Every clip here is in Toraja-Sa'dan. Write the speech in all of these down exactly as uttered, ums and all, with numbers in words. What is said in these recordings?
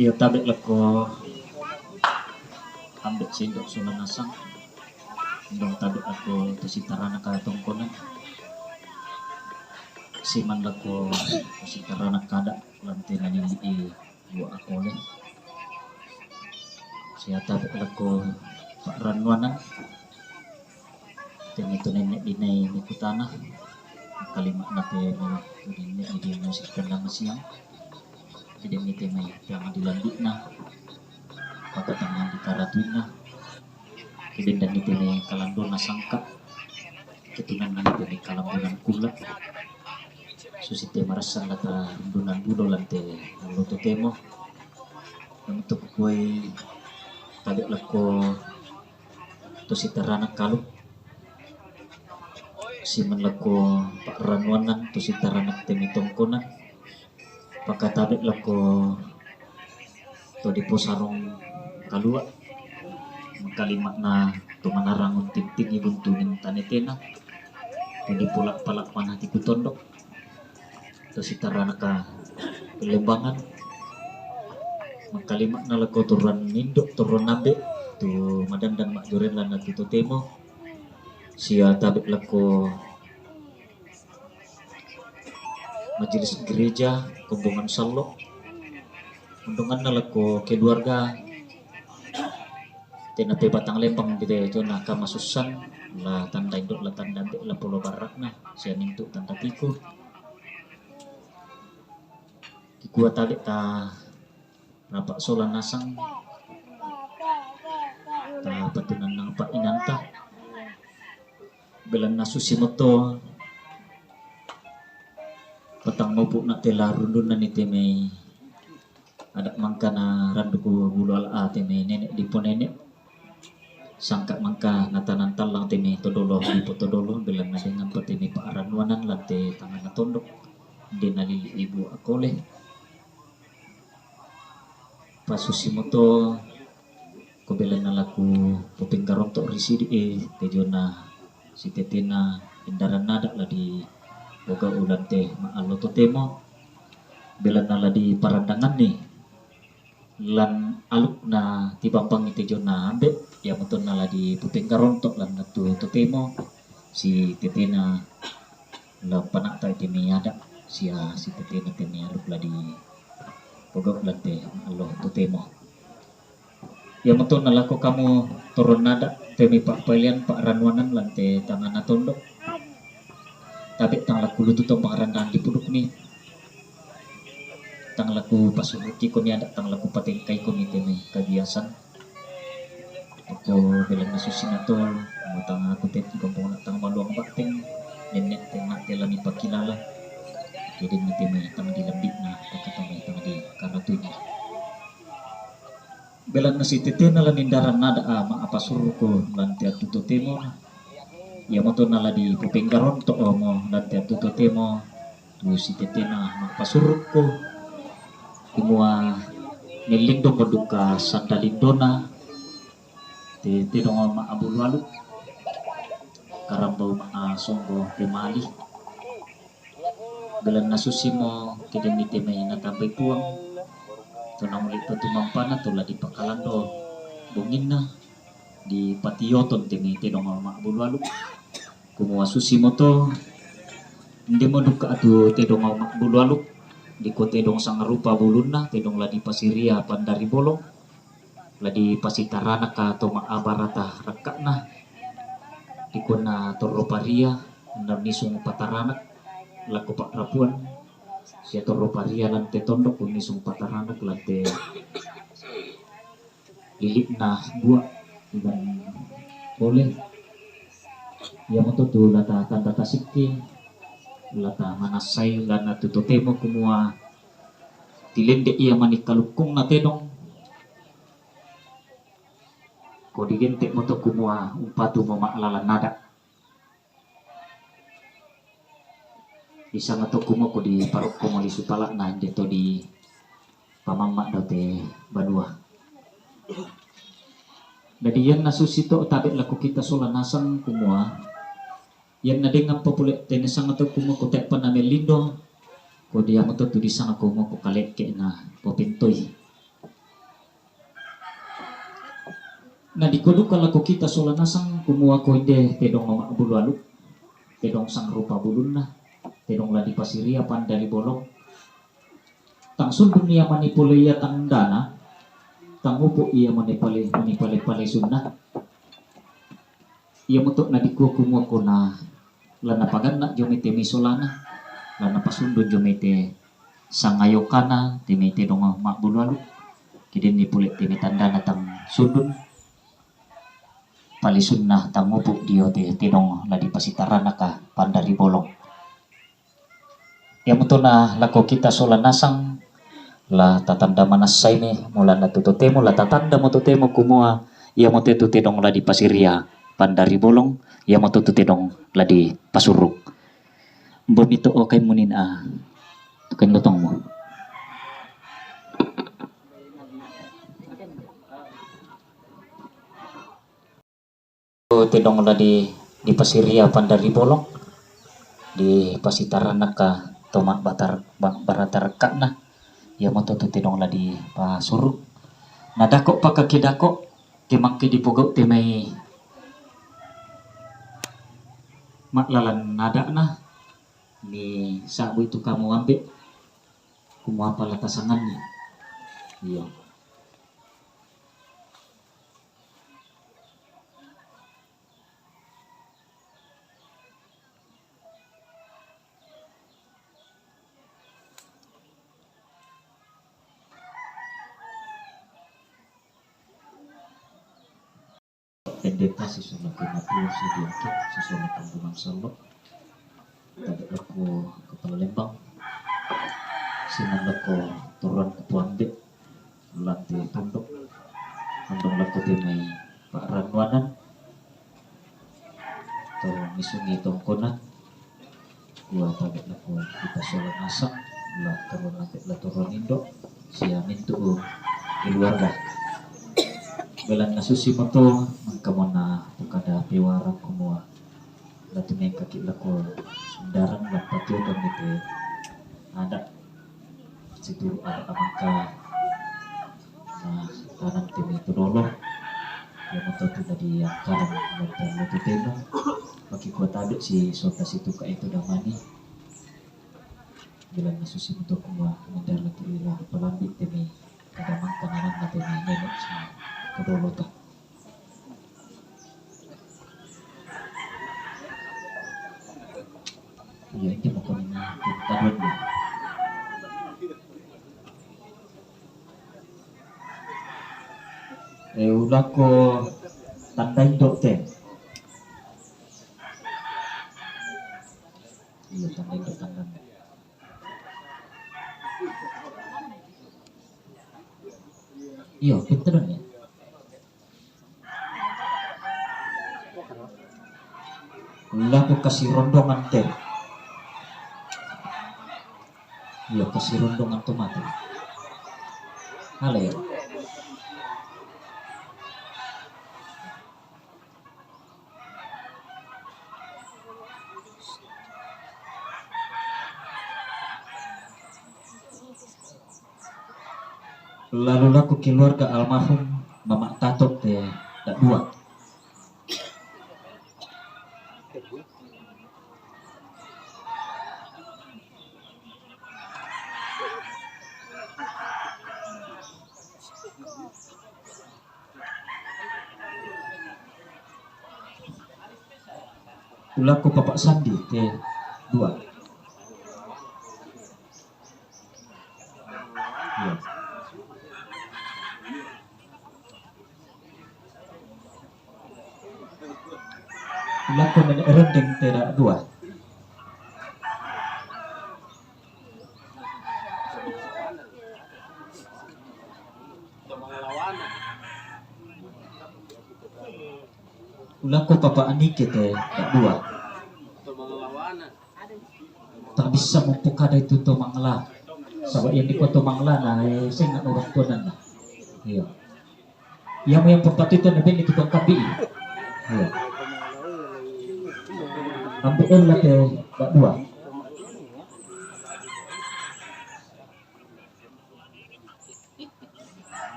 Iya, tabe' lako ambe' sindo' sola nasang. Dong tabe' lako to si taranak tongkonan. Siman lako to si taranak kada' lan te nalili'i bua' akole. Sia tabe' lako pa'rannuanan. Te mai to nene' di nai Mikutana. Kalima' na te mai to nene' di nai Sikkandang Siang. Jadi mai te mai te mai di landi'na. Pakatangan di karatuinna. Jadi dan di te mai kalandona sangka'. Ketunan na te mai kalambunan kula'. Susi te marassan lata rundunan bulo lan te allo totemo. Untuk kue tabe' lako to si taranak kalu. Siman lako pa'rannuanan to si taranak te mai tongkonan. Pakatabe' lako to di posarong kalua'. Mangkalima' na to manarang untinting i buntungin tanetena. To di pola' pala' manati kutondok. To si taranak Lembangan. Mangkalima' na lako toruan indo', toruan ambe', tu madandan ma'joren lan tu totemo. Sia tabe' lako majelis gereja Kombongan Sallo. Undungan na lako keluarga te nape batang lempang di te jona kamasussan, la tanda indo', la tanda ambe', la polo barra'na, sia nintu tanda tiku. Kikua tabe' ta rapa' sola nasang, ta patunannang pa'inanta. Belanna susi moto patang mopu' na te la rundunan i te mai ada' mangka na randuk bulu ala' a te mai nene' di ponene'. Sangka' mangka natanan tallang te mai todolo di potodolo, belanna dengan pa te mai pa'rannuanan lan te tangana tondok. De nalili'i bua' akole. Pasusi moto ko belanna laku popenggaronto' ri sidi'i te jona sitetena endaran nada' la di pogau' lan te ma'allo totemo. Belanna la di parandanganni lan alukna tibambangi te jona ambe', iamoto na la di popenggaronto' lan tu totemo sitetena la pana'ta' te mai ada' sia sitetena te mai aluk la di pogau' lan te ma'allo totemo. Iamoto na lako kamu toron nada' te mai pa'pailian pa'rannuanan lan te tangana tondok. Tabe' tang laku lutu to pangarandan di pudukni. Tang laku pasuruki komi ada', tang laku patengkai komi te mai kabiasan. Ko belanna susi na to, matang aku te kampung na tang maluang bateng, nene' te mate lami pakilala. Jadi ni te mai tang di lambi'na, pakatang mai tang di karatuinna. Belanna sitetena lan endaran nada' a ma'apasuruku lan te attu totemo. Iamoto na la di popenggaronto' mo lan te attu totemo tu sitetena ma'apasuruku. Kumua mellindo mo duka sanda lindona te tedong ma'abulu aluk. Karambau ma'asonggo kumali. Belanna susi mo kedeng ni te mai natambai Puang, to namuli' patumampana to la dipakalando bonginna, dipatioton te mai tedong ma'bulu aluk. Kumua susi moto, inde mo duka tu tedong ma'bulu aluk, dikua tedong sangarupa bulunna, tedong la dipasiria pandari bolong. La dipasitaranak to ma'abarata rakka'na. Dikuanna torro paria, na nisung pataranak lako pa'rapuan, sia torro paria lan te tondok nisung pataranak lan te lili'na bua' iban pole. Iamoto tu lata tanda tasikki, lata manassai lan tu totemo kumua tilende' ia mani kalukkungna tedong. Ko digente' moto kumua umpatu mo ma'lalan nada'. Disanga to kumua ko diparokko mo lisu tala'na inde to dipamamma' dao te banua. Dadi ianna susi to tabe' lako kita sola nasang kumua, ianna dengngan pa pole te nasanga to kumua ko te'pa na mellindo, ko diamoto tu disanga kumua ko kale'ke'na popentoi. Na dikua duka lako kita sola nasang kumua ko inde tedong ma bulu alu, tedong sangrupa bulunna, tedong la dipasiria pandari bolong. Tang sundun ia manipole ia tandana, tang upu ia manipale, manipale-pale sunna. Ia moto na dikua kumua ko na la napaganna jo mai te mai solana, la napasundun jo mai te sangayokana, te mai tedong ma bulu alu. Kedenni pole te mai tandana tang sundun, pale sunna tang upu dio te tedong la dipasitaranaka pandari bolong. Ia moto na lako kita sola nasang, la tatanda manassai mi, mulana tu totemo la tatanda mo totemo kumua ia moto tu tedong la dipasiria pandari bolong, ia moto tu tedong la dipasuruk. Mbo mito o kai munina, tu kai lotongmu. Tedong la di, dipasiria pandari bolong, dipasitaranaka to ma batar, ba-, baratarakana, ia moto tu tedong la dipasuruk. Na dako paka ke dako, ke mangke dipogau te mai ma lalan nadana, ni sabu itu kamu ambe, kumua pala tasanganni. Iya. Pendeta sisola kena pun sediakin sisola panggungan sallo. Tabe lako kepala lembang. Sinan lako turun ketua ambe. Lante tondok. Tondok lako te mai Pak Ranwanan. To misungi tongkonan. Kua tabe lako kita sola nasang. La turun ambe la turun indo. Sia mintu keluarga. Belan nasusi moto mangkamona pukada pewara kumua. La tumengkaki lako darang la patio kami te ada. Situ ada amangka, nah, tanam temi tu dolo. Ia moto tu tadi angkaran moto tu temo. Bagi kuat aduk si sota situ ka itu damani. Bila nasusi moto kumua mendarat tu ila palambi temi kada mangka nanam na temi nenek si tu dolo ta. Iya, ini pokoknya kita buat ni. Eh, ulako tanda indo te. Iya, tanda indo, tanda indo. Iya, pinter ya. Laku kasirondongan te. Iya, kasirondongan tu mata. Halo ya. Lalu laku keluarga almarhum Mamak Tato te dua. Ulako Bapak Sandi te dua. Iya. Ulako Nenek Rendeng te dua. Ulako Papa Anike te dua. Tak bisa mempukada itu to mangla. Sabab yang dikua to mangla na, eh, saya ingat orang tua na. Iya. Yang yang pepatut itu nabi itu kau kapi. Iya. Ambil lah te dua.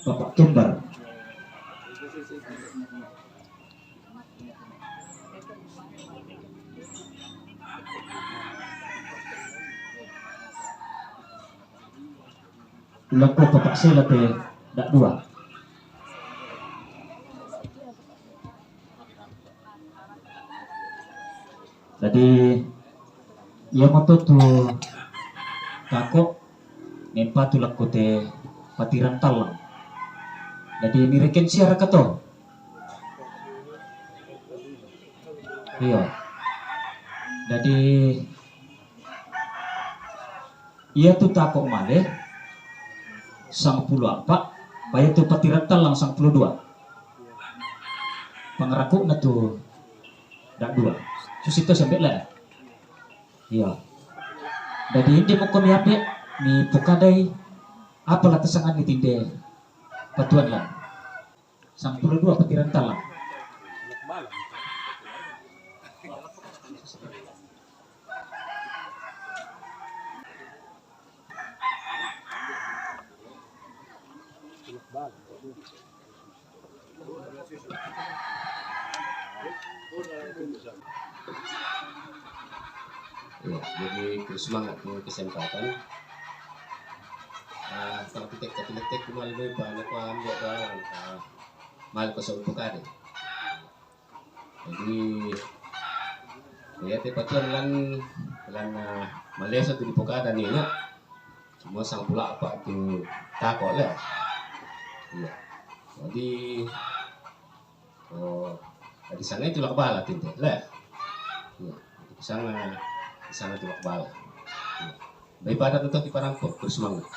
Bapak Tumbar. Lako papak sela pe dak dua. Jadi, iya moto tu tako nempa tu lako te patiran talang. Jadi, ni reken siara kato. Iya. Jadi, iya tu tako male sangpuluh apak, paya tu patiran talang sangpuluh dua. Pangarakuk na tu dak dua. Susito sampe lah. Iya. Jadi inde moko mi ape, mi pokadai, apalah tesangan ni tinde patuan lah. Sangpuluh dua patiran talang. Ya, jadi terus semangat tu kesempatan. Ah, kalau kita kata letek kembali lebih banyak lah ambil doang. Ah, mal kosong buka deh. Jadi, iya te patuan lan, lan, ah, maleso tu di pokada ni, ya. Cuma sangpuluh apak tu tako lah. Iya. Jadi, oh, di sana itu lah kebala tinte lah. Iya. Di sana, di sana itu lah kebala. Iya. Daripada tu tadi parampok, terus semangat.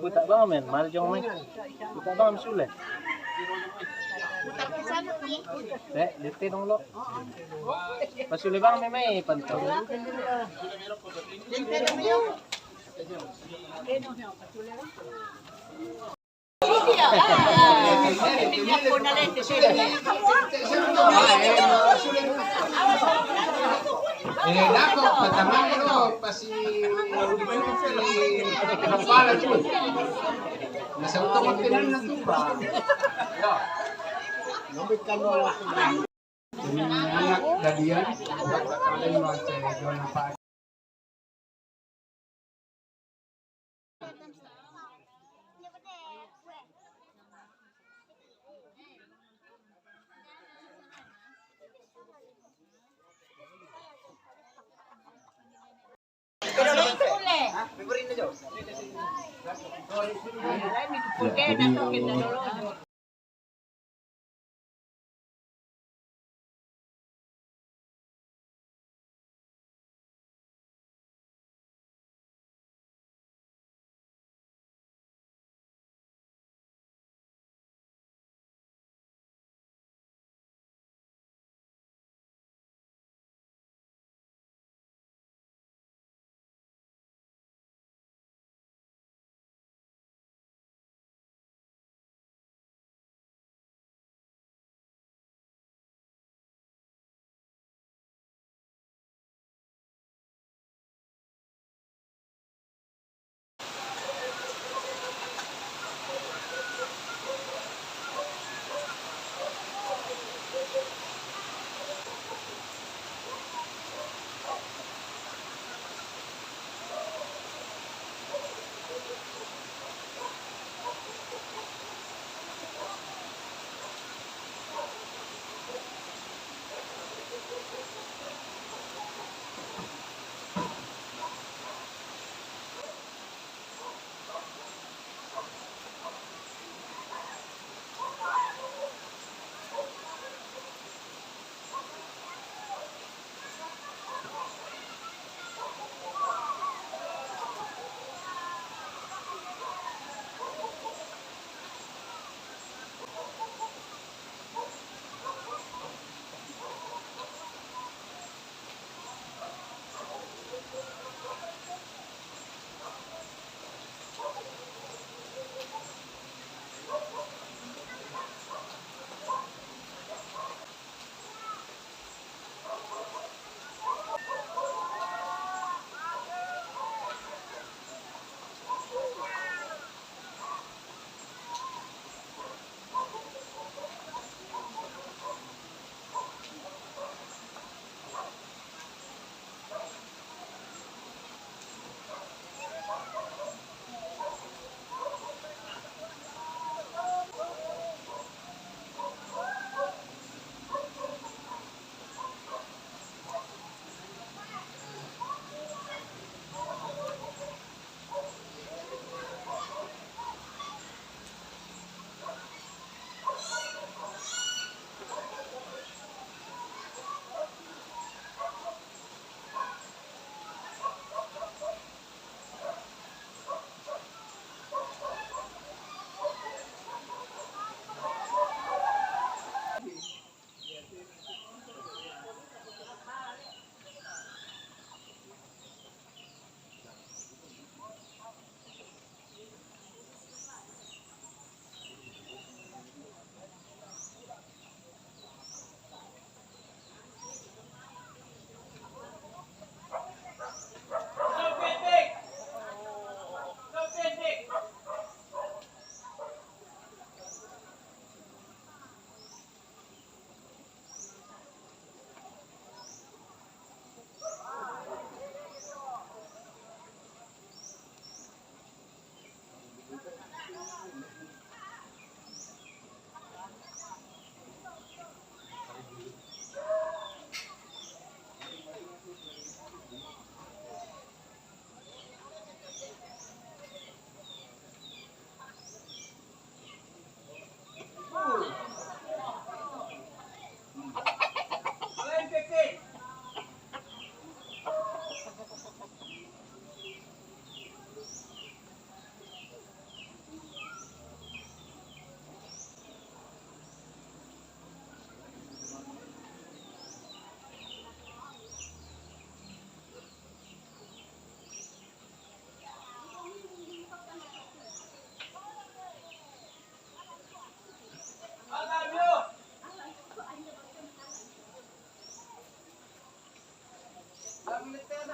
Puta bang men, mal jong men. Puta bang sule. Eh, dete dong lo. Pasule bang me mai pantau. Eh, nako, patamang lo, pasi, pasi, kepala tu. Nasa utang tenan na tu, Pak. Ya. Ngambil kan lo. Ini anak dadian, buat kalian lo, saya jual apa?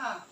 Ah,